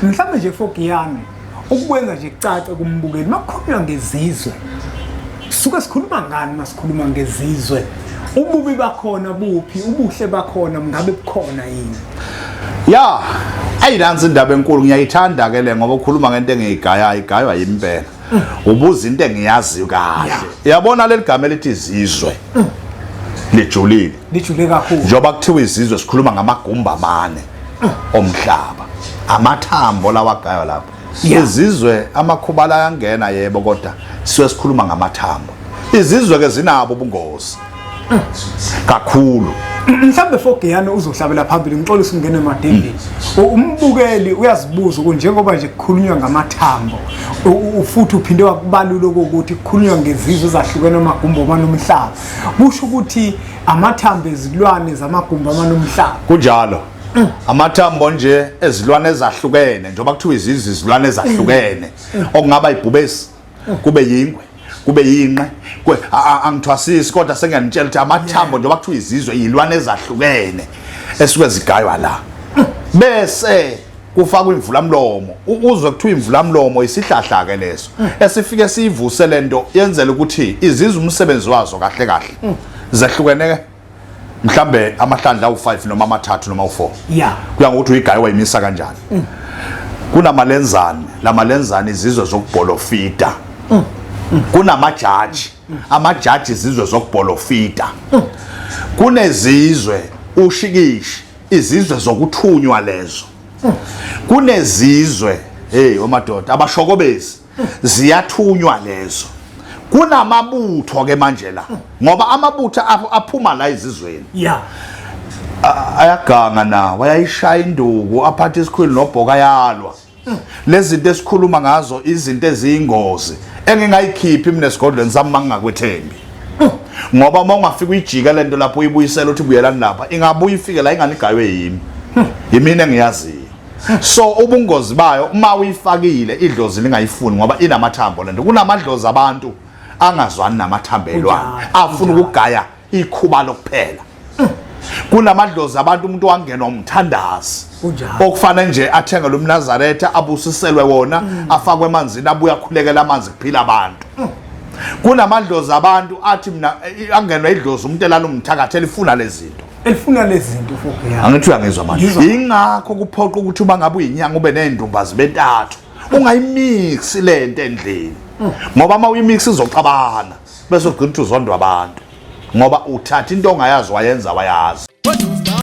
Mhlawumbe nje Fogiyane ukwenza nje kucace kumbukeli makukhulunywa ngezizwe suke sikhuluma ngani masikhuluma ngezizwe, ububi bakhona buphi, ubuhle bakhona ngabe bukhona yini? Ya, ayinansi indaba enkulu, ngiyayithanda ke le ngoba ukhuluma ngento engiyigayayo, igaywa yimpela. Ubuza into engiyaziyo kahle. Uyabona leli gama elithi izizwe lijulile. Lijule kakhulu. Njengoba kuthiwa izizwe sikhuluma ngamagumba amane omhlaba. Amathambo lawa agaywa lapha. Izizwe amakhubala ayangena yebo, kodwa siwe sikhuluma ngamathambo. Izizwe ke zinabo ubungozi kakhulu. Mhlawumbe Fogiyane uzohlabela phambili, ngixolisa ungene emadendeni. Umbukeli uyazibuza ukuthi njengoba nje kukhulunywa ngamathambo, futhi uphinde wakubalula ukuthi kukhulunywa ngezizwe ezahlukene amagumbi omane omhlaba, kusho ukuthi amathambo ezilwane zamagumbi amane omhlaba. Kunjalo. Amathambo nje ezilwane ezahlukene, njengoba kuthiwa izizwe izilwane ezahlukene, okungaba ibhubesi, kube yingwe, kube yinqe, angithwasisi, kodwa sengiyanitshela ukuthi amathambo njengoba kuthiwa izizwe izilwane ezahlukene esuke zigaywa la, bese kufakwa imvulamlomo. Uzwe kuthiwa imvulamlomo isihlahla ke leso esifike siyivuse lento, yenzela ukuthi izizwe umsebenzi wazo kahle kahle zehlukene ke mhlambe amahlandla awu5 noma amathathu noma u4, kuya ngokuthi uyigaye wayimisa kanjani. Kunamalenzane, lamalenzane izizwe zokubholofida. Kunamajaji, amajaji izizwe zokubholofida. Kunezizwe ushikishi, izizwe zokuthunywa lezo. Kunezizwe, hey omadoda, abashokobezi ziyathunywa lezo. Kunamabutho ke manje la, ngoba amabutho aphuma la ezizweni. Ayaganga nawo, ayayishaya induku, aphatha isikhwili nobhoka, yalwa. Lezi zinto esikhuluma ngazo izinto eziyingozi engingayikhiphi mina esigodlweni sami mangingakwethembi, ngoba uma ungafika uyijike lento lapho uyibuyisela uthi buyelani lapha, ingabuya ifike la inganigaywe yimi, yimina engiyaziyo. So ubungozi bayo uma uyifakile idlozi lingayifuni, ngoba inamathambo lento. Kunamadlozi abantu angazwani namathambo elwane, afuna ukugaya ikhubalo kuphela. Kunamadlozi abantu umuntu wangenwa umthandazi okufana nje athenge lo mNazaretha, abusiselwe wona, afakwe emanzini, abuye akhulekela amanzi, kuphila abantu. Kunamadlozi abantu athi mina angenwa idlozi umuntu elala umthakathi elifuna lezi zinto. Elifuna lezi zinto, Fogiyane. Angithi uyangizwa manje? Ingakho kuphoqa ukuthi uma ngabe uyinyanga ube nezindumba zibentathu, ungayimix lento endlini, ngoba uma uyimix izoxabana, bese ugcina ukuthi uzondwa abantu ngoba uthatha into ongayazi wayenza wayazi.